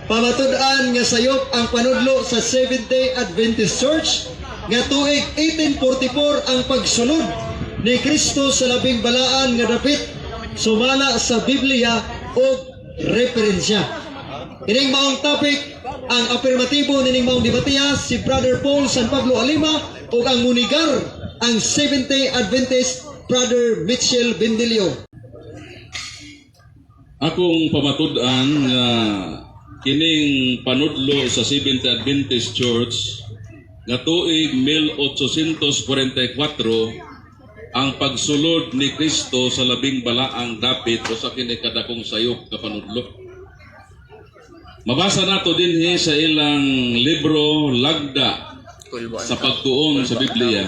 Pamatud-an nga sayop ang panudlo sa Seventh-day Adventist Church nga tuig 1844 ang pagsulod ni Kristo sa labing balaan nga dapit sumala sa Biblia o referensya. Ining maong topic, ang apirmatibo nining maong debatiya si Brother Paul San Pablo Alima ug ang munigar ang Seventh-day Adventist Brother Mitchell Bendilio. Akong pamatud-an nga kining panudlo sa Seventh Adventist Church nga tuig 1844 ang pagsulod ni Kristo sa labing balaang dapit usa kini kadakong sayop ka panudlo. Mabasa nato dinhi sa ilang libro Lagda sa Pagtuon sa Biblia.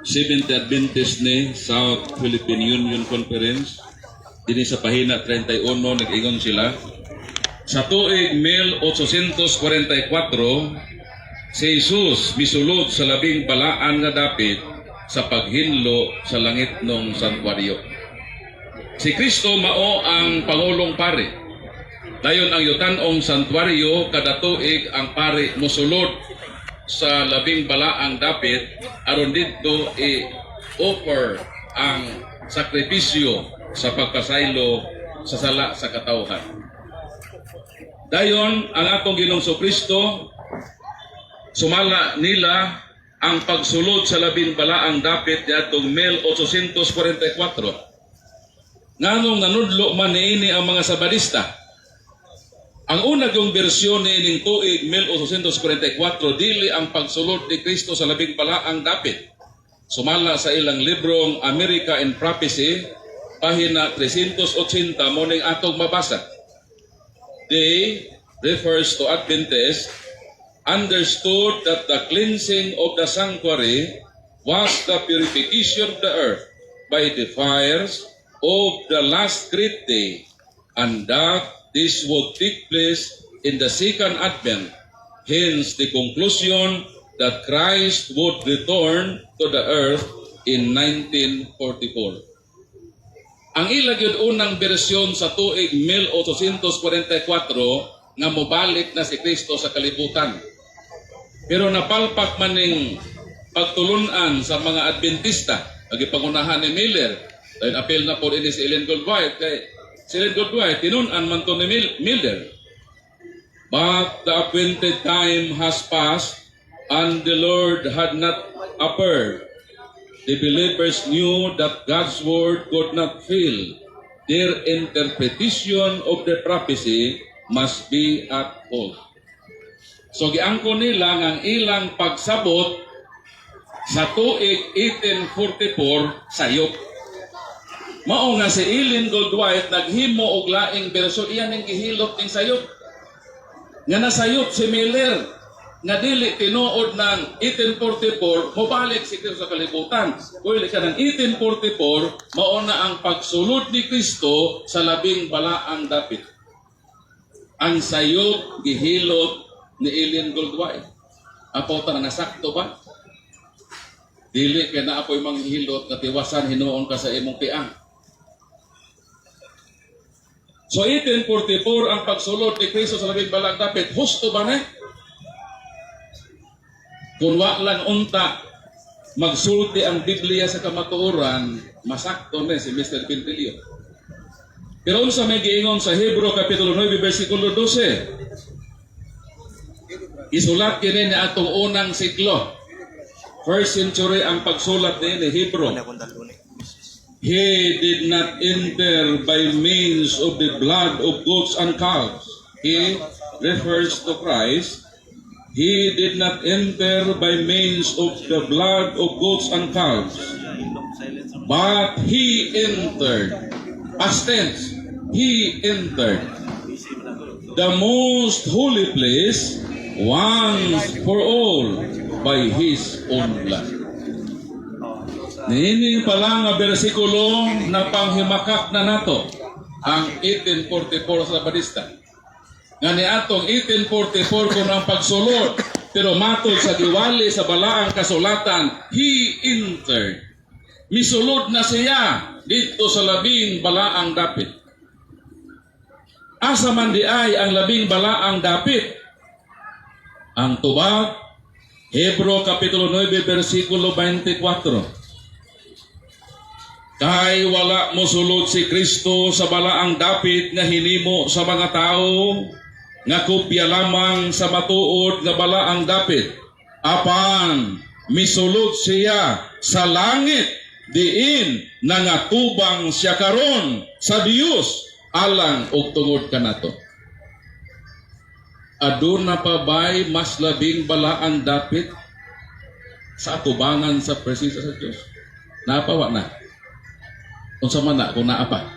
Seventh Adventist ni South Philippine Union Conference. Dinhi sa pahina 31, nag-ingon sila sa tuig 1844, si Jesus misulod sa labing balaan nga dapit sa paghinlo sa langitnong santuario. Si Kristo mao ang pangulong pari. Dayon ang yutanong santuario, kada tuig ang pari mosulod sa labing balaang dapit aron didto i-offer ang sakripisyo sa pagpasaylo sa sala sa katawhan. Dayon ang atong Ginoong Kristo, sumala nila, ang pagsulod sa labing balaang dapit niadtong 1844. Nganong nanudlo man niini ang mga Sabadista? Ang una yung bersyon niining tuig 1844, dili ang pagsulod ni Kristo sa labing balaang dapit. Sumala sa ilang librong America in Prophecy, pahina 380, mao ning atong mabasa. They, refers to Adventists, understood that the cleansing of the sanctuary was the purification of the earth by the fires of the last great day, and that this would take place in the second advent. Hence the conclusion that Christ would return to the earth in 1944. Ang ila gyud unang bersyon sa tuig 1844 nga mobalik na si Kristo sa kalibutan. Pero napalpak man ning pagtulunan sa mga Adventista, agi pangunahan ni Miller. Dahil apil na po ini si Ellen G. White, kay si Ellen G. White, tinun-an man to ni Miller. But the appointed time has passed and the Lord had not appeared. The believers knew that God's word could not fail. Their interpretation of the prophecy must be at fault. So giangko nila nga ang ilang pagsabot sa tuig 1844 sayop. Mao nga si Ellen G. White naghimo og laing bersyon, iya ning gihilot ning sayop. Nga nasayop si Miller nga dili tinuod ng 1844 mobalik si Kristo sa kalibutan. Kundi ka ng 1844 mao na ang pagsulod ni Kristo sa labing balaang dapit. Ang sayop gihilot ni Ellen G. White. Apo ta nasakto ba? Dili kay naa po'y manghilot nga tiwasan hinuon ka sa imong piang. So 1844 ang pagsulod ni Kristo sa labing balaang dapit. Husto ba na? Kung wa lang unta magsulti ang Biblia sa kamatuoran, masakto na si Mr. Pintilio. Pero unsa may giingon sa Hebrew kapitulo 9 bersikulo 12? Isulat kini ni atong unang siglo. First century ang pagsulat ni Hebrew. He did not enter by means of the blood of goats and calves. He refers to Christ. He did not enter by means of the blood of goats and calves, but he entered. Past tense. He entered the most holy place once for all by his own blood. Niini pa lang nga bersikulo na panghimakak na nato ang 1844 sa Sabadista. Nga niatong 1844 kung ang pagsulod, pero matod sa giwali sa balaang kasulatan, he entered. Misulod na siya dito sa labing balaang dapit. Asa man diay ang labing balaang dapit? Ang tubag, Hebro Kapitulo 9, versikulo 24. Kay wala mosulod si Kristo sa balaang dapit nga hinimo sa mga tao, nga kopya lamang sa matuod nga balaang dapit. Apan misulod siya sa langit, diin nangatubang siya karon sa Dios alang og tungod kanato. Aduna pa ba'y mas labing balaang dapit sa atubangan sa presensya sa Dios? Naa pa, wa na? Unsa man na kung naa pa?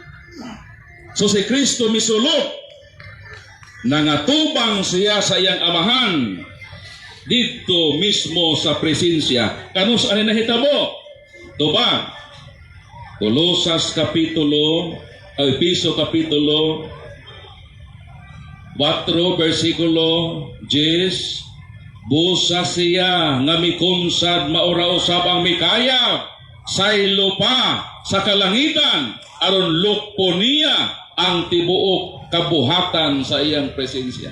So si Kristo misulod, nangatubang siya sa iyang Amahan didto mismo sa presensya. Kanus ani nahitabo? Tubag, Kolosas kapitulo, ay Epeso kapitulo 4 versikulo 10, busa siya nga mikunsad maura usab ang mikayab saylo pa sa kalangitan aron lukpo niya ang tibuok kabuhatan sa iyang presensya.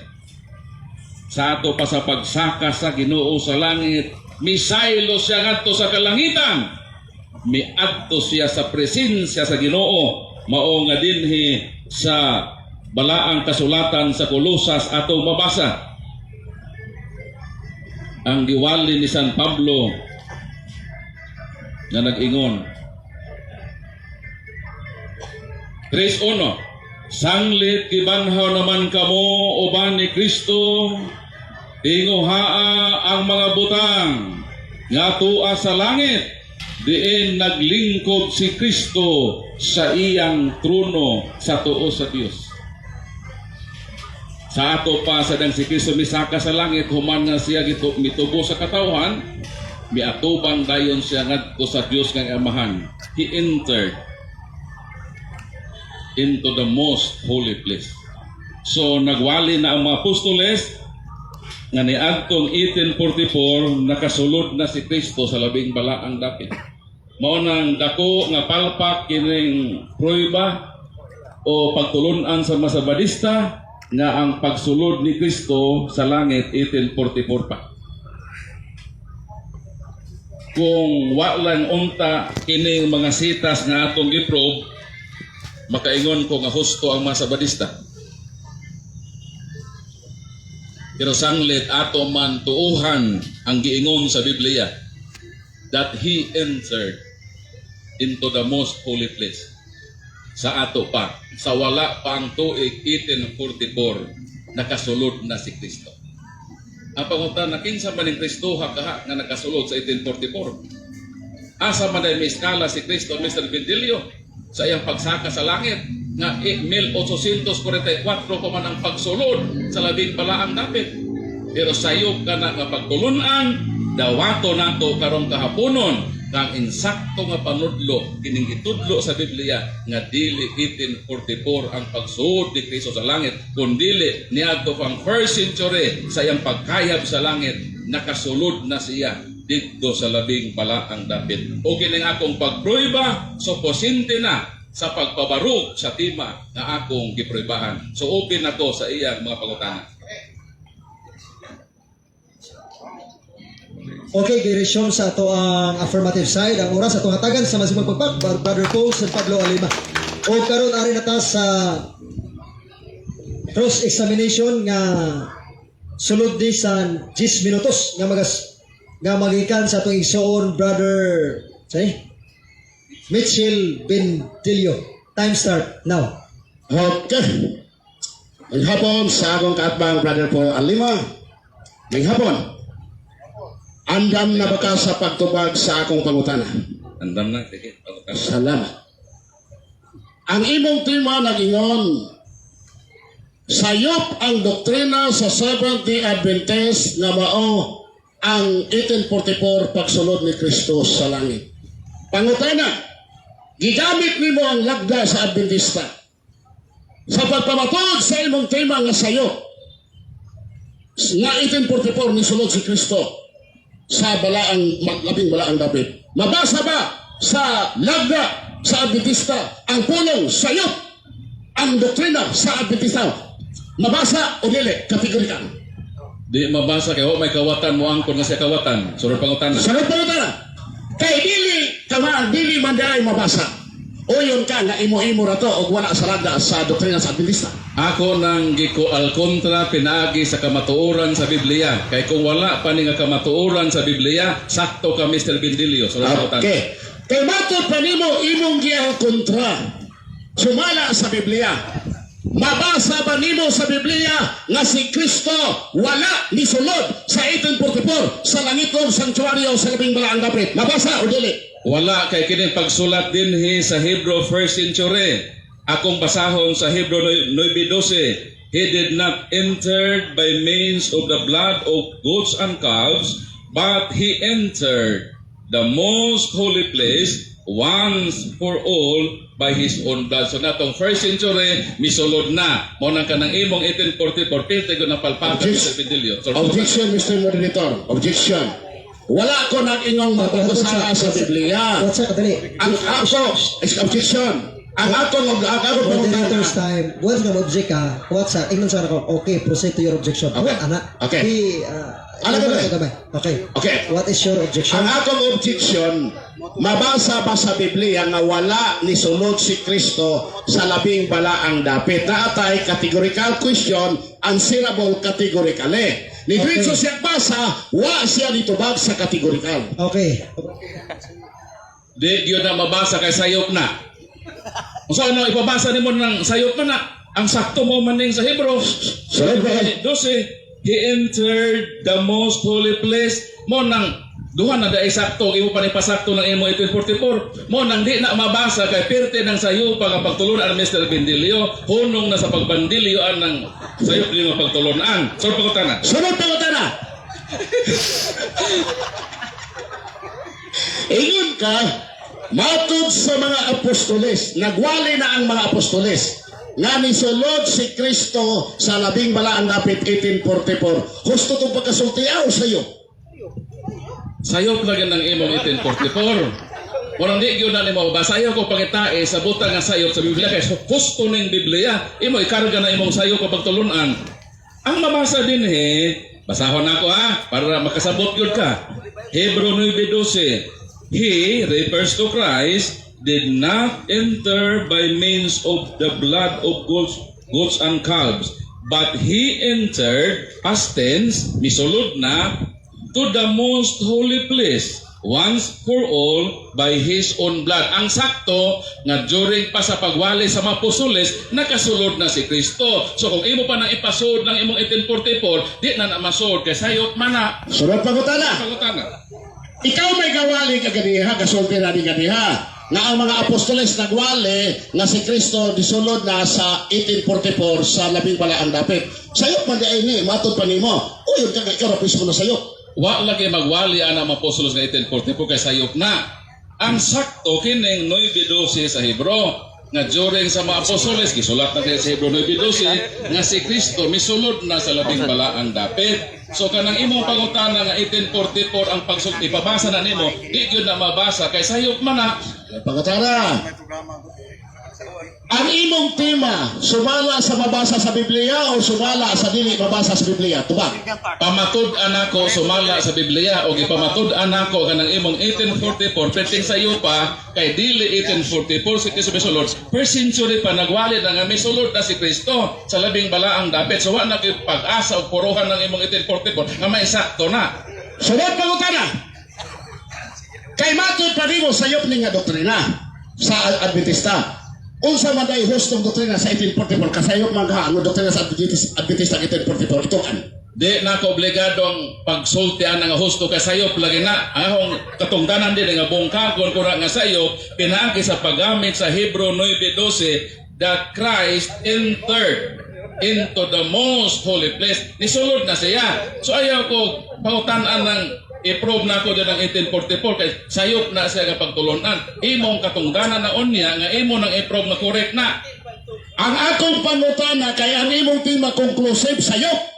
Sa ato pa sa pagsaka sa Ginoo sa langit, misaylo siya ngadto sa kalangitan, miadto siya sa presensya sa Ginoo. Mao nga dinhi sa balaang kasulatan sa Kolosas atong mabasa ang giwali ni San Pablo nga nag-ingon, 3:1, "Sanglit gibanhaw naman kamo uban ni Kristo, tinguhaa ang mga butang nga tua sa langit, diin naglingkob si Kristo sa iyang trono sa tuo sa Dios." Sa ato pa sa dang si Kristo misaka sa langit, human nga siya gitu, mitubo sa katawhan, miatubang dayon siya ngadto sa Dios nga Amahan. He entered into the most holy place. So nagwali na ang mga apostoles nga niadtong 1844 nakasulod na si Kristo sa labing balaang dapit. Mao nang dako nga palpak kining prueba o pagtulunan sa mga Sabadista nga ang pagsulod ni Kristo sa langit 1844 pa. Kung wa lang unta kining mga sitas nga atong giprove, makaingon ko nga husto ang mga Sabadista. Pero sanglit ato man tuuhan ang giingon sa Biblia that He entered into the most holy place. Sa ato pa, sa wala pa ang tuig 1844, nakasulod na si Kristo. Ang pangutana, kinsa man ning Kristo ha kaha nga nakasulod sa 1844? Asa man ay may iskala si Kristo, Mr. Bendilio, sa iyang pagsaka sa langit nga 1844 pa man ang pagsulod sa labing balaang dapit? Pero sayop ka na nga pagtulunan, dawato nato karong kahaponon kang insakto nga panudlo kining gitudlo sa Biblia nga dili 1844 ang pagsuod ni Kristo sa langit, kundili niadto pang first century, sa iyang pagkayab sa langit nakasulod na siya didto sa labing balaang dapit. O kining akong pagprueba, supisiyente na sa pagpabarog sa tema nga akong gipruebahan. So open ako sa iyang mga pangutana. Okay, gi-resume sa ato ang affirmative side. Ang oras atong hatagan sa masimang pagpak, Brother Paul San Pablo Alima. O karon ari na ta sa cross examination nga sulod di sa 10 minutos nga magas nga magikan sa atong igsoon, Brother, say, Mitchell Bendilio. Time start now. Okay. Maayong hapon sa akong kaatbang, Brother Paul Alima. Maayong hapon. Andam na ba ka sa pagtubag sa akong pangutana? Andam na, sige, pangutana. Salamat. Ang imong tema nag-ingon, sayop ang doktrina sa Seventh-day Adventist nga mao ang 1844 pagsulod ni Kristo sa langit. Pangutana, gigamit nimo ang lagda sa Adventista sa pagpamatuod sa imong tema nga sayop nga 1844 nisulod si Kristo sa balaang labing balaang dapit. Mabasa ba sa lagda sa Adventista ang pulong sayop ang doktrina sa Adventista? Mabasa o dili, kategorikal? Di mabasa kay wa may kawatan mo angkon nga siya kawatan. Sunod pangutana. Sunod pangutana. Kay dili kama dili man diay mabasa. Uyon ka nga imo-imo ra to og wala sa lagda sa doktrina sa Adventista. Ako nang giko al kontra pinaagi sa kamatuoran sa Biblia. Kay kung wala pa ni nga kamatuoran sa Biblia, sakto ka, Mr. Bindilio. Sunod pangutana. Okay. Kay matod pa nimo imong giang kontra sumala sa Biblia. Mabasa ba nimo sa Biblia nga si Kristo wala ni sulod sa 1844 sa langitong sanktuaryo sa labing balaang dapit? Mabasa o dili? Wala, kay kining pagsulat dinhi sa Hebrew, first century. Akong basahon sa Hebrew 9:12. "He did not enter by means of the blood of goats and calves, but he entered the most holy place once for all by his own blood." So natong first century, misulod na. Mao nang kanang imong 1844, pilti ko ng palpakan, Mr. Pedilio. So, Objection, Mr. Moderator. Objection. Wala ko nag-ingong mapag-usara sa Biblia. What's up, dali. Ang ako, objection. Ang ako Moderator's time. Once nga object ka, what's up? Ingnon sana ko, "Okay, proceed to your objection." Okay. Ana. Okay. Di, Ala ka ano ba? gamay. Okay. Okay. What is your objection? Ang akong objection, mabasa ba sa Biblia nga wala ni sulod si Kristo sa labing balaang dapit? Naatay categorical question, answerable categorically. Ni diretso siya basa, wa siya nitubag sa categorical. Okay. Di yun na mabasa kay sayop na. Kung ano ipabasa nimo ng sayop man na, ang sakto mo maning sa Hebrew. Sunod ba kayo? 12, "He entered the most holy place." Mo nang duha na dai sakto, imo pa ni pasakto ng imo 1844. Mo nang di na mabasa kay pirte ng sayo pa nga pagtulunan, Mr. Bindilio, hunong na sa pagbandilyo ang ng sayop nimo pagtulunan. So pangutana. Sunod pangutana. Ingon ka, matod sa mga apostoles, nagwali na ang mga apostoles, nga nisulod si Kristo sa labing balaang dapit 1844. Husto itong pagkasulti o sayo? Sayop lagi ng imong 1844. Walang di gyud na nimo mabasa. Ayaw ko pangitae sa butang nga sayop sa Biblia kay husto ning Biblia. Imo ikarga na imong sayop kapag tulunan. Ang mabasa dinhi, basahon nako ha para makasabot gyud ka. Hebrew 9:12. "He," refers to Christ, "did not enter by means of the blood of goats and calves, but he entered," past tense, misulod na, "to the most holy place once for all by his own blood." Ang sakto nga during pa sa pagwali sa mga apostoles, nakasulod na si Kristo. So kung imo pa nang ipasod ng imong 1844, di na na masud kay sayop man na. Sunod pangutana. Pangutana. Ikaw may gawali ka ganiha, kasulti na ni ganiha, nga ang mga apostoles nagwali nga si Kristo disulod na sa 1844 sa labing balaang dapit. Sayop man di ay ni, matod pa nimo. Uyon ka nga ikaw ra mismo na sayop. Wa lagi magwali ang mga apostoles nga 1844 kay sayop na. Ang sakto kining 9:12 sa Hebrew nga during sa mga apostoles gisulat na kay sa Hebrew 9:12 nga si Kristo misulod na sa labing balaang dapit. So kanang imong pangutana nga 1844 ang pagsulti, ipabasa na nimo, di gyud na mabasa kay sayop man na. Pangutana. Ang imong tema, sumala sa mabasa sa Biblia o sumala sa dili mabasa sa Biblia? Tubag. Pamatud-an ako sumala sa Biblia o gipamatud-an ako kanang imong 1844 perting sa pa kay dili 1844 si Kristo misulod. First century pa nagwali na nga misulod na si Kristo sa labing balaang dapit. So wa na gyud pag-asa og puruhan ng imong 1844 nga may sakto na. Sunod pangutana. Kay matod pa nimo sayop ni nga doktrina sa Adventista. Unsa man day hustong doktrina sa 1844 kasayop man ka ang doktrina sa Adventista 1844 itukan? Di na ko obligadong pagsultian nga husto kay sayop lagi na. Ang akong katungdanan din nga bungkagon ko ra nga sayop pinaagi sa paggamit sa Hebrew 9:12 that Christ entered into the most holy place. Nisulod na siya. So ayaw ko pangutan-an ng i-prove na ako dyan ang 1844 kay sayop na siya nga pagtulunan. Imong katungdanan na unya nga imo nang i-prove na correct na. Ang akong pangutana kay ang imong tema conclusive sayop.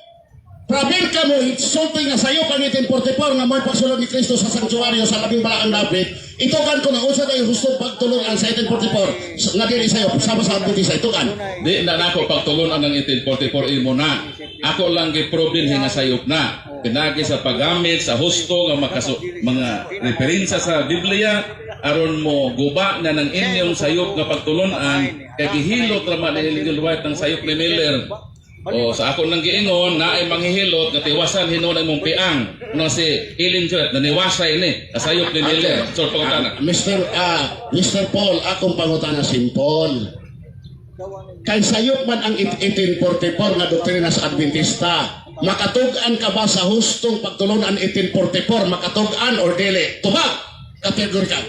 Praber ka mo, sulti nga sayop ang 1844 nga mo'y pagsulod ni Kristo sa sanktuaryo sa labing balaang dapit. Itugan ko na unsa kay hustong pagtulunan sa 1844 nga dili sayop sama sa Adventista, itugan. Di na nako pagtulunan ang 1844 imo na. Ako lang giprove din nga sayop na. Pinagi sa paggamit sa husto nga mga referensya sa Biblia aron mo guba na ng inyong sayop nga pagtulunan kay gihilot ra man ni Ellen White ang sayop ni Miller. O sa ako nang giingon na ay manghihilot nga tiwasan hinuon ang imong piang. No si Ellen White naniwasay ni sa sayop ni Miller. So pangutana. Mr. Paul, akong pangutana simple. Kay sayop man ang 1844 nga doktrina sa Adventista. Makatug-an ka ba sa hustong pagtulunan 1844? Makatug-an or dili? Tubag! Categorical.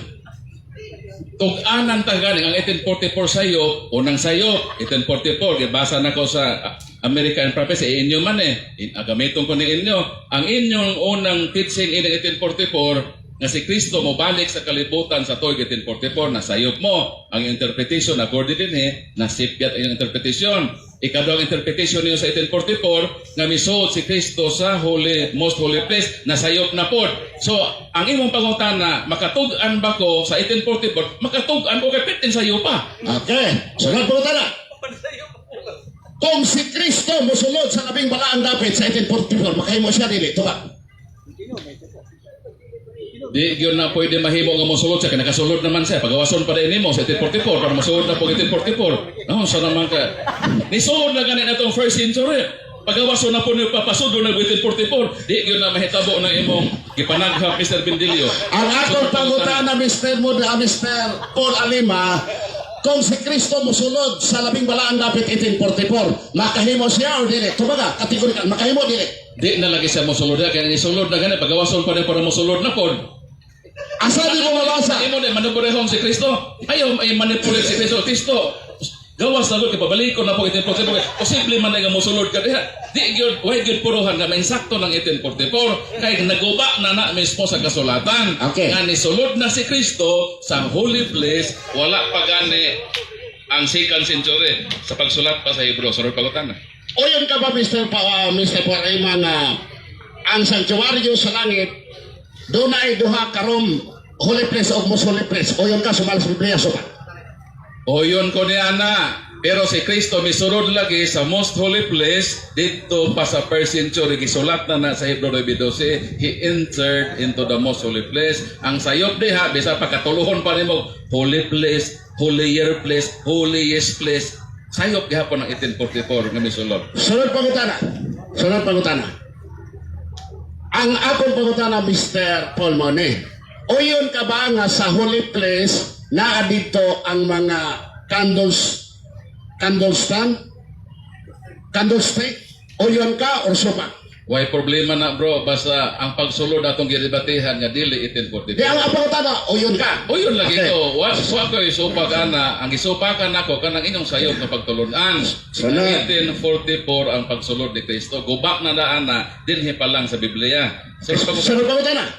Tug-anan ta gani ang 1844 sayop, unang sayop, 1844 gibasa nako sa American Prophecy, inyo man eh. Gamiton ko ni inyo. Ang inyong unang teaching in 1844 nga si Kristo mobalik sa kalibutan sa tuig 1844 na sayop mo. Ang interpretation according din eh, nasipyat ang inyong interpretation. Ikaduhang interpretation niyo sa 1844 nga misuod si Kristo sa holy most holy place, nasayop na pod. So ang imong pangutana, makatug-an ba ko sa 1844? Makatug-an ko kay pitin sayo pa. Okay. Sunod pangutana. Kung si Kristo musulod sa labing balaang dapit sa 1844, makahimo siya dili? Tubag. Di gyud na pwede mahimo nga mosulod siya kay nakasulod naman siya. Pagawason pa din nimo sa 1844 para mosulod na po 1844. No, sa naman ka. Nisulod na gani na itong first century. Pagawason na po niyo papasudlo na 1844. Di gyud na mahitabo ng imong gipanaghap, Mr. Bendilio. Ang akong pangutana, Mr. Muda, Mr. Paul Alima, kung si Kristo musulod sa labing balaang dapit 1844, makahimo siya or dili? Tubaga, kategorikal, makahimo dili? Di na lagi siya mosulod na kaya nisulod na gani pagawason pa din para mosulod na pod. Asa di mo mabasa? Imo na manipulahon si Kristo. Ayaw ay manipulate si Kristo. Kristo gawas na gud kay pabalikon na po 1844. Posible man na nga mosulod ka diha. Di gyud, way gyud puruhan nga mainsakto ng 1844 kay naguba na na mismo sa kasulatan. Nga nisulod na si Kristo sa holy place wala pa gani ang second century sa pagsulat pa sa Hebrew. Sunod pangutana. Uyon ka ba, Mr. Paul Alima, nga ang sanktuaryo sa langit, doon ay duha ka room, holy place o most holy place? Uyon ka sumala sa Biblia, supa? O yun ko ni ana. Pero si Kristo misulod lagi sa most holy place dito pa sa first century, gisulat na na sa Hebrew 9:12, he entered into the most holy place. Ang sayop diha bisa pa katuluhon pa nimo holy place, holier place, holiest place. Sayop gihapon ang 1844 nga misulod. Sunod pangutana. Sunod pangutana. Ang akong pangutana, Mr. Paul Mone, uyon ka ba nga sa holy place naa dito ang mga candles, candle stand, candlestick? Uyon ka or supa? Way problema na, bro, basta ang pagsulod atong gidebatehan nga dili 1844. Di ang pangutana, uyon ka? O yun lagi ko. Wa ko isupak ana. Ang gisupakan nako kanang inyong sayop nga pagtulunan. Sunod. 1844 ang pagsulod ni Kristo. Guba na na ana dinhi pa lang sa Biblia. So, Sunod pangutana.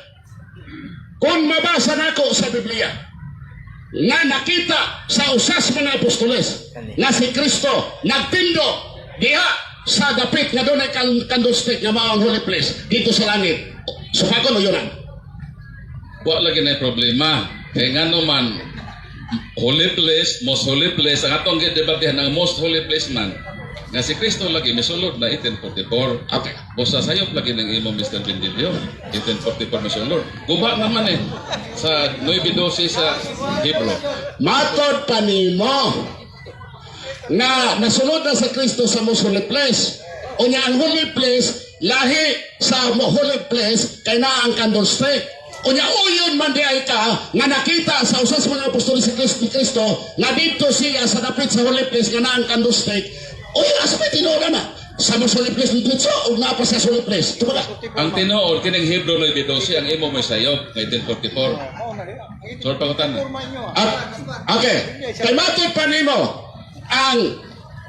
Kung mabasa nako sa Biblia nga nakita sa usas mga apostoles nga si Kristo nagtindo diha sa dapit nga dunay candlestick nga mao ang holy place dito sa langit, supakon o yunan? Wa lagi na problema. Kay ngano man holy place, most holy place, ang atong gidebatehan ang most holy place man nga si Kristo lagi misulod na 1844. Busa sayop lagi ng imo, Mr. Bendilio. 1844 misulod. Guba naman eh sa 9:12 sa Hebrew. Matod pa nimo nga nasulod na sa Kristo sa most holy place. Unya ang holy place lahi sa holy place kay naa ang candlestick. Unya uyon man di ay ka nga nakita sa usas mga apostol si Kristo, ni Kristo nga didto siya sa dapit sa holy place nga naa ang candlestick. Uy, asa may tinuod na? Sa most holy place dito o naa pa sa holy place? Tumaga. Ang tinuod kining Hebrew 9:12 ang imo may sayop nga 1844. Sir, pangutana. At, okay. Kay matod pa nimo ang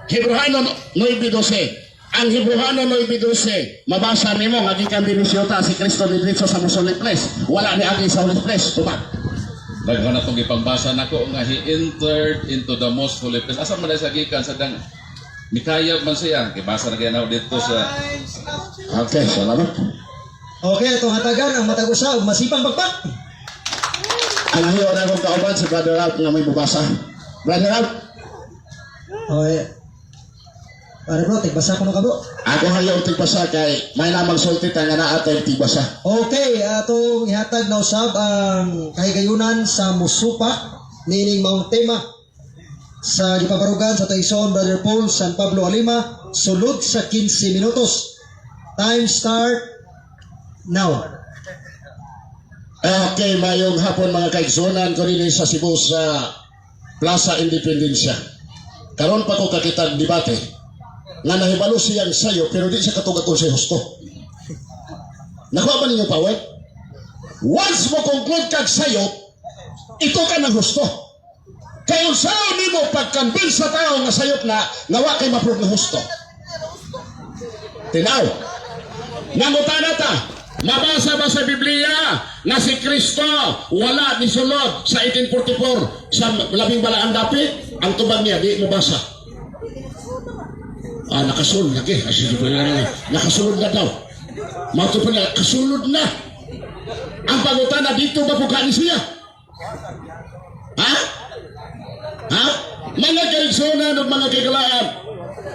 Hebreano 9:12. Ang Hebreano 9:12, mabasa nimo nga gikan dinhi siyota si Kristo didto sa most holy place. Wala ni agi sa holy place. Tubag. Daghan na tong gipangbasa nako nga he entered into the most holy place. Asa man sa gikan sa dang Mikayab man siya, gibasa na kaya dito sa Okay, salamat. Okay, atong hatagan ang matag usa og masipang bagpak. Ang hiyo na akong kauban si Brother Ralph nga may mubasa. Brother Ralph, Okay. Pare bro, tigbasa ko no ka bro. ako hayo tigbasa kay may namang sulti ta nga naa tay tigbasa. Okay, atong ihatag na usab ang kahigayunan sa musupa niining maong tema sa gipabarugan sa Tayson Brother Paul San Pablo Alima, sulod sa 15 minutos. Time start now. Okay, mayong hapon mga kaigsunan ko rin sa Cebu sa Plaza Independencia. Karon pa ko kakitag debate nga nahibalo siyang sayo pero di siya katugad kung siya husto. Nakuha ba ninyo power? Once mo conclude kag sayo, ito ka ng husto. Kaya unsaon nimo pagconvince sa tao nga sayop na nga wa kay ma-prove nga husto. Tinaw. Nangutana ta, mabasa ba sa Biblia na si Kristo wala ni sulod sa 1844 sa labing balaang dapit? Ang tubag niya, di mo basa. Ah, nakasulod lagi. Ah, sige, pala na. Nakasulod na daw. Mao pa na, kasulod na. Ang pangutana dito ba po ni siya? Ha? Ha? Mga kaigsunan ug mga kagalaan,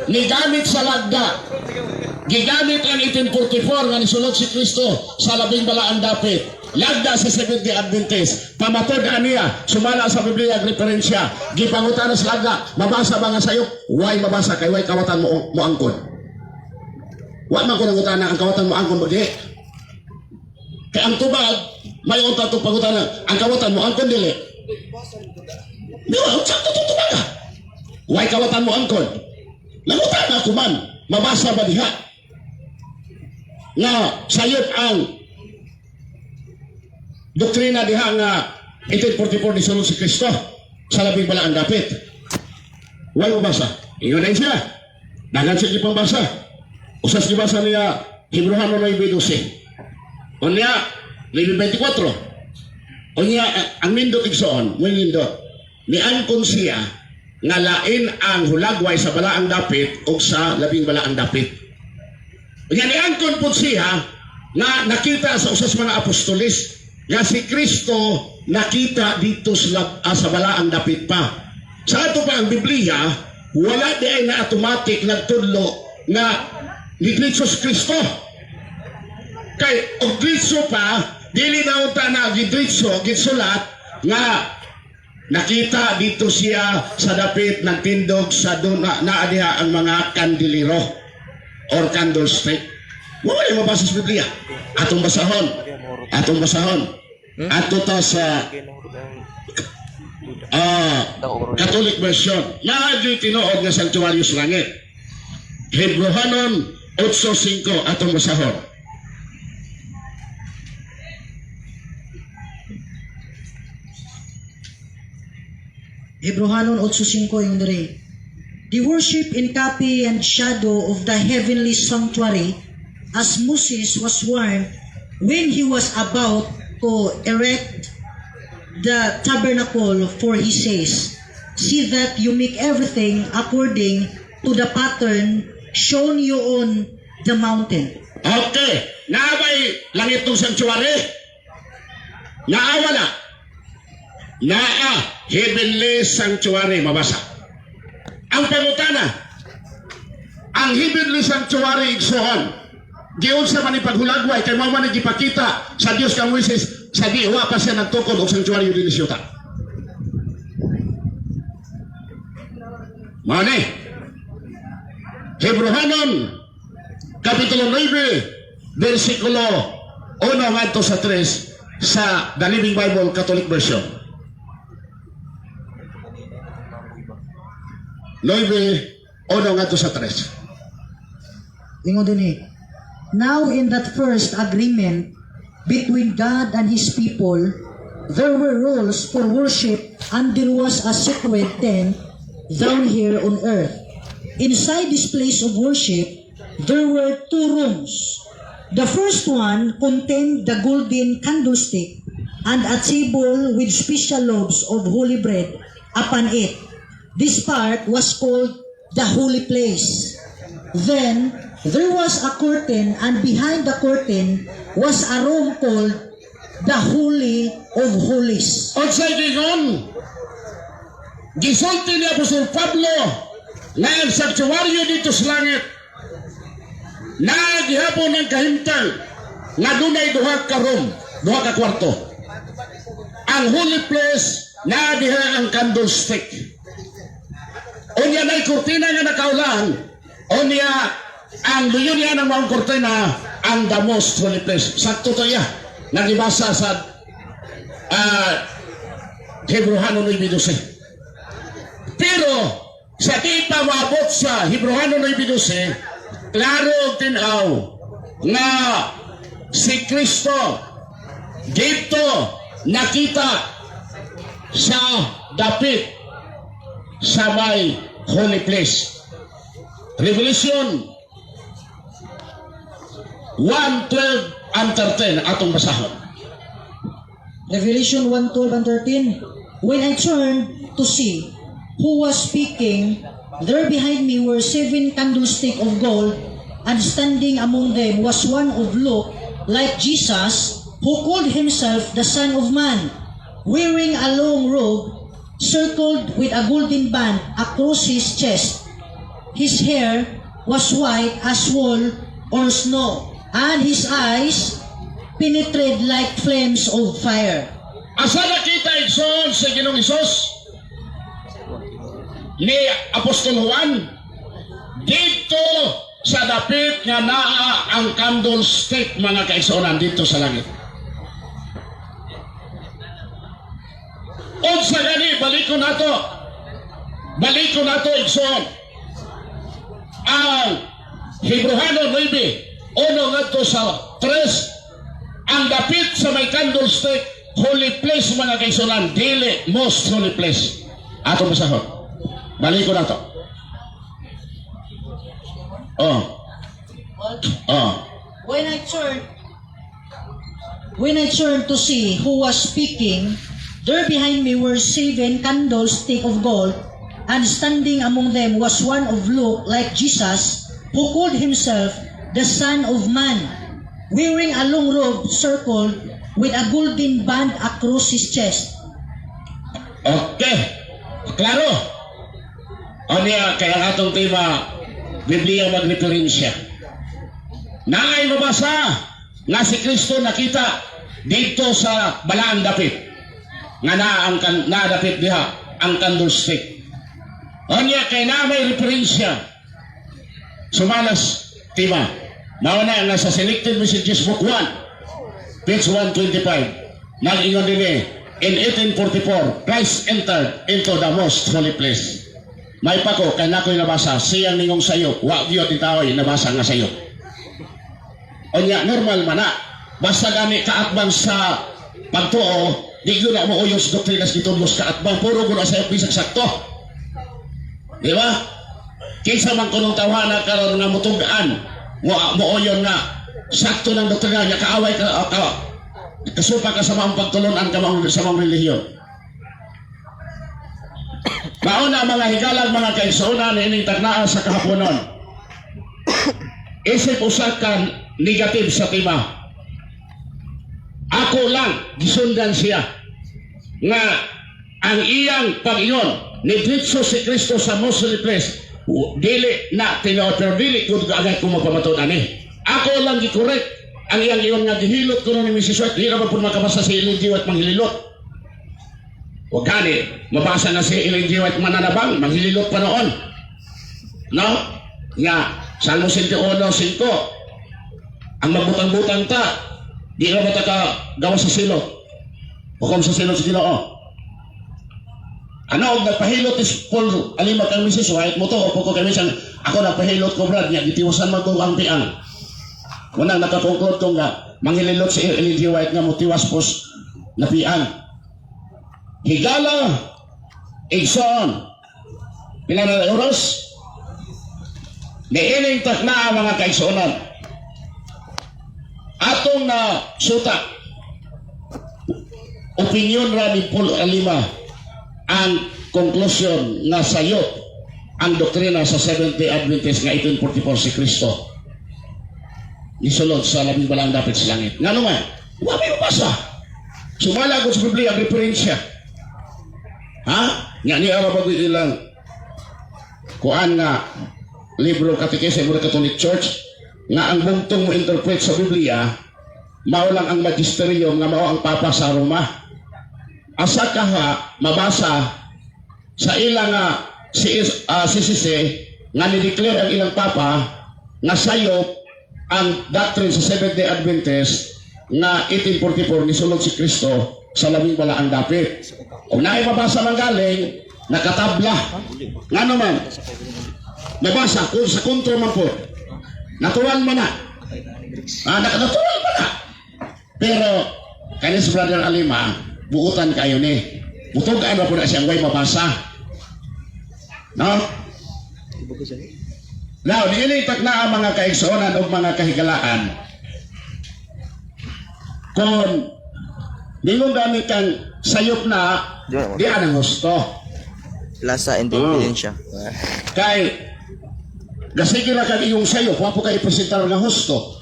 nigamit sa lagda. Gigamit ang 1844 nga nisulod si Kristo sa labing balaang dapit. Lagda sa Seventh-day Adventist. Pamatod aniya, sumala sa Biblia ang referensya. Gipangutana sa lagda, mabasa ba nga sayop? Why mabasa kay why kawatan mo moangkon? Wa man ko nangutana ang kawatan mo angkon ba di? Kay ang tubag, may unta itong pangutana, ang kawatan mo angkon dili. Di ba? Sakto itong tubag ah. Why kawatan mo angkon? Nangutana ko man, mabasa ba diha? Nga sayop ang doktrina diha nga 1844 ni sulod si Kristo sa labing balaang dapit. Why mabasa? Ingon na siya. Dagan siya gipang basa. Usas gibasa niya Hebreohano 9:12. Unya 9:24. Unya ang nindot igsoon, mo nindot. Niangkon siya nga lain ang hulagway sa balaang dapit o sa labing balaang dapit. Unya niangkon pud siya nga nakita sa usas mga apostolis nga si Kristo nakita dito sa balaang dapit pa. Sa ato pa ang Biblia, wala di ay na automatic nagtudlo nga ni si Kristo. Kay og diretso pa, dili na unta na gidritso, gitsulat nga nakita dito siya sa dapit ng tindog sa doon na naa diha ang mga kandilero or candlestick. Wala yung mabasa sa Biblia. Atong basahon. Atong basahon. Ato ta sa Catholic version. Naa gyud tinuod nga sanctuario sa langit. Hebreohanon 8:5 atong basahon. Hebreohanon 8:5 yung dire. The worship in copy and shadow of the heavenly sanctuary, as Moses was warned when he was about to erect the tabernacle, for he says, "See that you make everything according to the pattern shown you on the mountain." Okay. Naa bay langit tong sanctuary? Naa wala? Naa heavenly sanctuary mabasa. Ang pangutana, ang heavenly sanctuary igsoon, giunsa man ni paghulagway kay mao man ni gipakita sa Dios kang Moises sa di wa pa siya nagtukod og sanctuary dinhi sa yuta. Mao ni Hebreohanon Kapitulo 9, versikulo 1 ngadto sa 3 sa The Living Bible Catholic Version. 9, 1 ngadto sa 3. Ingon din eh. Now in that first agreement between God and His people, there were rules for worship and there was a sacred tent down here on earth. Inside this place of worship, there were two rooms. The first one contained the golden candlestick and a table with special loaves of holy bread upon it. This part was called the holy place. Then there was a curtain, and behind the curtain was a room called the Holy of Holies. Unsay giingon? Gisulti ni Apostol Pablo nga ang sanktuaryo didto sa langit naa gihapon ang kahimtang nga dunay duha ka room, duha ka kwarto. Ang holy place, naa diha ang candlestick. Unya nay kurtina nga nakaulan, unya ang luyo niya ng mga kurtina ang the most holy place. Sakto to ya. Nagibasa sa Hebrohano 9:12. Pero sa di pa maabot sa Hebrohano 9:12, klaro og tin-aw nga si Kristo dito nakita sa dapit sa may holy place. Revelation 1:12 and 13 atong basahon. Revelation 1:12 and 13. When I turned to see who was speaking, there behind me were seven candlesticks of gold, and standing among them was one of look like Jesus, who called himself the Son of Man, wearing a long robe circled with a golden band across his chest. His hair was white as wool or snow, and his eyes penetrated like flames of fire. Asa nakita, igsoon, sa Ginoong Hesus ni Apostol Juan? Dito sa dapit nga naa ang candlestick, mga kaigsuonan, dito sa langit. Unsa gani, baliko nato. Baliko nato, igsoon. Ang Hebrohano 9:1 ngadto sa 3, ang dapit sa may candlestick, holy place, mga kaigsuonan, dili most holy place. Ato basahon. Baliko nato. Oh. Oh. When I turned to see who was speaking, there behind me were seven candlesticks of gold, and standing among them was one of look like Jesus, who called himself the Son of Man, wearing a long robe circled with a golden band across his chest. Okay. Klaro. Unya, kaya ang atong tema, Biblia magreferensya. Naay mabasa nga si Kristo nakita dito sa balaang dapit nga naa ang kan, naa dapit diha ang candlestick. Unya kay na may referensya sumalas tema. Mao na nga sa Selected Messages Book 1 page 125 nag-ingon dinhi, in 1844 Christ entered into the most holy place. May pa ko kay nakoy nabasa siyang ningong sayo, wa gyud ni taoy nabasa nga sayo. Unya normal man na. Basta gani kaatbang sa pagtuo, di gyud na mo uyon sa doktrina sa gitudlo sa kaatbang, puro gud na sayo bisag sakto. Di ba? Kinsa man kunong tawhana karon nga mutug-an, mo mooyon nga sakto ng doktrina niya, kaaway ka, kasupa ka sa maong pagtulunan ka maong, sa maong relihiyon. Mauna, mga higalang mga kaigsuonan, ining taknaa sa kahaponon. Isip usa ka negative sa tema. Ako lang gisundan siya nga ang iyang pag-ingon ni diretso si Kristo sa most holy place dili na tinuod, pero dili ko agay ko magpamatud ani. Ako lang gi-correct ang iyang ingon nga gihilot ko ni Mrs. White. Di ra ba pud makabasa si Ellen G. White manghililot? O gani, mabasa na si Ellen G. White mananabang, manghililot pa noon. No? Nga, Salmo 101:5, ang magbutang-butang ta, di ra ba ta ka gawa sa silot? Hukom sa silot sa Ginoo. Ano, og nagpahilot is Paul Alima kang Mrs. White mo to, o ko kay Mrs. Ako nagpahilot ko, brad, niya, gitiwasan man ko ang piang. Unang nakakonclude ko nga, manghililot si Ellen G. White nga motiwas pos na piang. Higala, igsoon, pila na oras? Niining takna, mga kaigsuonan. Atong na suta, opinion ra ni Paul Alima ang conclusion nga sayop. Ang doktrina sa Seventh-day Adventist nga 1844 si Kristo nisulod sa labing balaang dapit sa langit. Ngano man? Wa may mabasa. Sumala ko sa Biblia ang referensya. Ha? Nga ni ara ba ilang kuan nga libro Catechism of the Catholic Church nga ang bugtong mo interpret sa Biblia mao lang ang magisterium nga mao ang Papa sa Roma. Asa ka ha mabasa sa ilang nga si CCC nga ni-declare ang ilang Papa nga sayop ang doctrine sa Seventh-day Adventist nga 1844 nisulod si Kristo sa labing balaang dapit? Kung naay mabasa man galing, nakatabla. Nga naman, nabasa kung sa kontra man po. Natural man na. Ah, natural man na. Pero, kanis Brother Alima, buutan kayo ni. Butog ano po na siyang way mabasa. No? Now, niilitak na ang mga kaigsuonan o mga kahigalaan. Kung ningon gani kang sayop na, di anang gusto. Plaza Independencia. Kay, gasige ra kag iyong sayop, wa po kay ipresentar nga husto.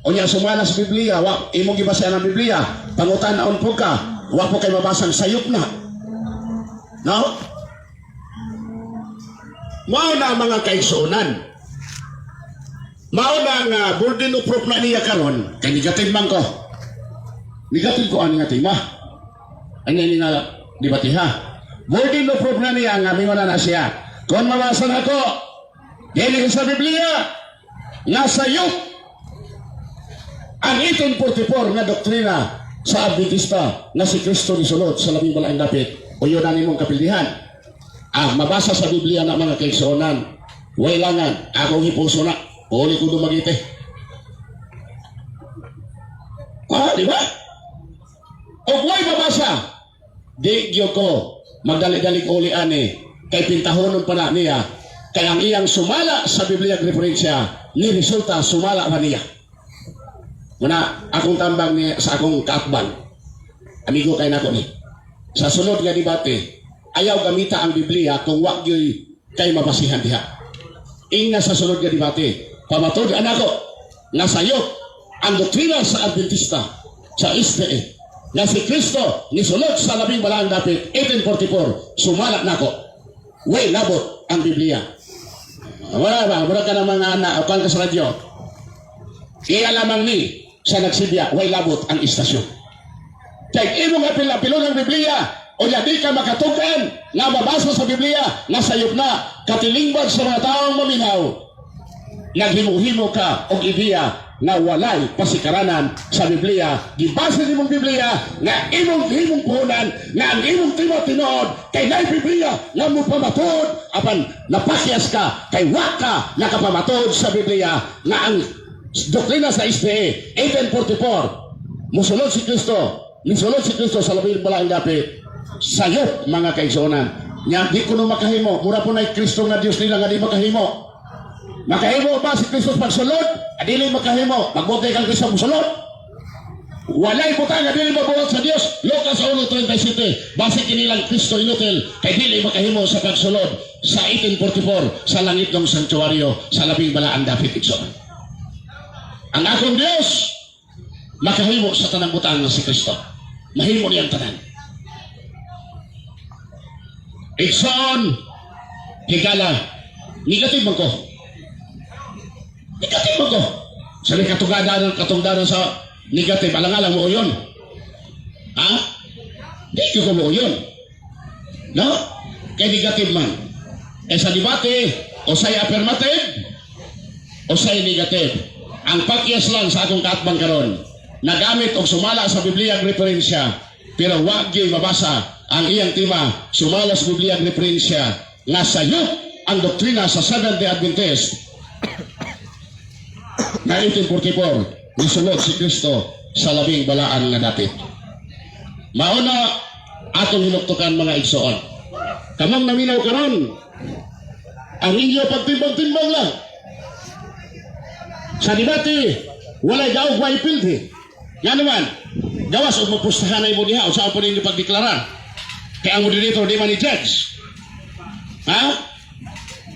Unya sumala sa Biblia, wa imong gibasa ang Biblia, pangutan-on po ka, wa po kay mabasang sayop na. No? Mao na ang mga kaigsuonan. Mao na nga burden of proof na niya karon, kay negative man ko. Negative ko ani nga tema. Ani ni nga debate ha. Burden of proof na niya nga mingon na siya. Kung mabasa nako, dili sa Biblia nga sayop ang 1844 nga doktrina sa Adventista nga si Kristo nisulod sa labing balaang dapit o yun ang imong kapildihan. Ah, mabasa sa Biblia na, mga kaigsuonan. Wailangan, akong hipuso na. Uli ko dumagite. Ah, di ba? O way mabasa, di gyud ko magdali-dali uli ani kay pintahonon pa na niya kay ang iyang sumala sa Biblia referensya ni resulta sumala pa niya. Muna, akong tambang ni sa akong kaatbang. Amigo kay nako ni. Sa sunod nga debate, ayaw gamita ang Biblia kung wa gyud kay mabasihan diha. Ingna sa sunod nga debate, pamatud nako nga sayop ang doktrina sa Adventista sa SDA nga si Kristo nisulod sa labing balaang dapit 1844, sumala nako. Way labot ang Biblia. Wala ba? Wala ka ng mga anak o ka sa radyo. Iya lamang ni sa nagsibya, way labot ang istasyon. Kay imong apil-apilon ang Biblia, o di ka makatugan nga mabasa sa Biblia nga sayop na katilingban sa mga taong maminaw. Naghimo-himo ka og ideya nga walay pasikaranan sa Biblia. Gibasa nimong Biblia nga imong himong puhunan nga ang imong tema tinuod kay naay Biblia nga mopamatod, apan napakyas ka kay wa ka nakapamatod sa Biblia nga ang doktrina sa SDA 1844 musulod si Kristo, nisulod si Kristo sa labing balaang dapit, sayop, mga kaigsuonan. Nya di ko no makahimo, mura po na Kristo nga Dios nila nga di makahimo. Makahimo ba si Kristo pagsulod? Adili makahimo. Magbuti kang Kristo musulod. Walay butang nga dili mabuhat sa Dios. Lucas 1:37. Base kinilang Kristo inutil kay dili makahimo sa pagsulod sa 1844 sa langit ng sanktuaryo sa labing balaang dapit, igsoon. Ang akong Dios makahimo sa tanang butang nga si Kristo. Mahimo niyang tanan. Igsoon, higala, negative man ko. Negative man ko. Sabi katungdanan, katungdanan sa negative, alang-alang mo yun. Ha? Di ko mo yun. No? Kay negative man. Eh sa debate, o say affirmative, o say negative. Ang pakyas lang sa akong kaatbang karon, nagamit og sumala sa Biblia ang referensya, pero wag gyud mabasa ang iyang tema, sumala sa Biblia ang referensya nga sayop ang doktrina sa Seventh-day Adventist na 1844 nisulod si Kristo sa labing balaan nga dapit. Mauna atong hinuktukan, mga igsoon. Kamong naminaw karon, ang inyo pagtimbang-timbang lang. Sa debate, walay daog, way pildi. Nga naman, gawas og magpustahan na imo diha, o saan po ninyo pagdeklarar? Kaya ang moderator di man ni judge. Ha?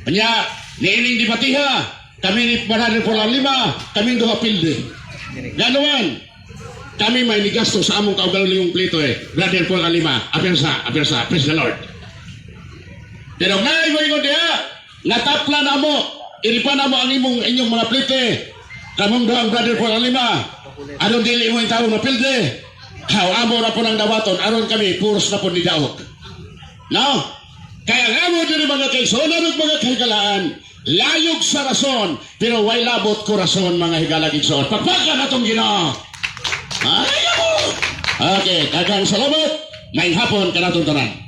Kanya, niining dibatiha, kami ni Brother Paul Alima, kami duha pilde. Ganuan, kami may nigasto sa among kaugalingong plito eh. Brother Paul Alima, apersa, apersa, praise the Lord. Pero ngay mo ingon diha, natapla na mo, iripa na mo ang imong inyong mga plite. Kamong duhang Brother Paul Alima, aron dili mo yung tao na pilde. Haw, amo ra po ng dawaton, aron kami, puros na po ni daog. No? Kaya nga mo diri, mga kaigsuonan ug mga kahigalaan, layog sa rason, pero way labot korason, mga higalag igsoon. Pagpaka natong Ginoo. Ay, amo! Okay, daghang salamat. May hapon kanatong tanan.